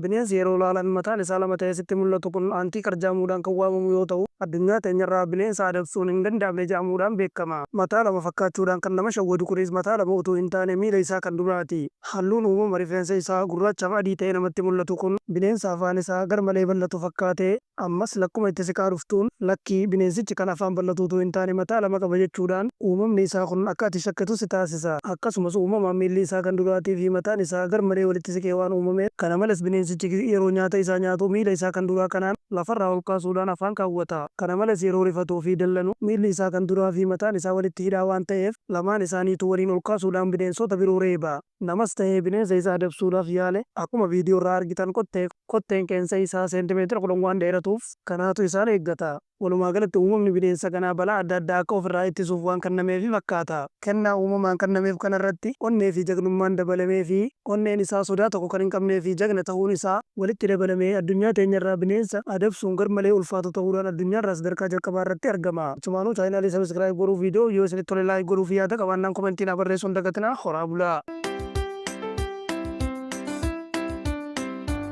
Bineensi yeroo laalan mataan isaa 2 ta'ee sitti mul'atu kun Antiikar ja'amuudhaan kan waamamu yoo ta'u, addunyaa teenyarraa bineensa adabsuun hin danda'amne ja'amuudhaan beekama. Mataa 2 fakkaachuudhaan kan nama shawwadu kunis mataa 2 utuu hin taane miila isaa kan duraati. Halluun uumama rifeensa isaa gurraachaaf adii ta'ee namatti mul'atu kun bineensa afaan isaa garmalee bal'atu fakkaatee ammas lakkuma itti siqaa dhuftuun lakkii bineensichi kan afaan bal'atu utuu hin taane mataa 2 qaba jechuudhaan uumamni isaa kun akka ati shakkitu si taasisa. Akkasumas uumamaan miilli isaa kan duraatii fi mataan isaa garmalee walitti siqee waan uumameef kana malees bineensichi yeroo nyaata isaa nyaatu miila isaa kan duraa kanaan lafarraa ol kaasuudhaan afaan kaawwata. Kana malees yeroo rifatuu fi dallanu miilli isaa kan duraa fi mataan isaa walitti hidhaa waan ta'eef lamaan isaaniituu waliin ol kaasuudhaan bineensota biroo reeba. Namas ta'ee bineensa isa adabsuudhaaf yaale akkuma viidiyoo irraa argitan qottee Kotteen qeensa isaa seentimeetira 10 waan dheeratuuf kanaatu isaan eeggata. Walumaa galatti uumamni bineensa kanaa balaa adda addaa akka ofirraa ittisuuf waan kannameefi fakkaata. Kennaa uumamaan kannameef kanarratti onnee fi jagnummaan dabalameefii onneen isaa sodaa tokko kan hin qabnee fi jagna tahuun isaa walitti dabalamee addunyaa teenyarraa bineensa adabsuun garmalee ulfaatu tahuudhaan addunyaarraa sadarkaa jalqabaa irratti argama. Achumaanuu chaayinaalii subscribe godhuu, viidiyoo yoo isinitti tole like godhuu fi yaada qabaannaan komentii naa barreessuu hin dagatinaa. Horaa bulaa!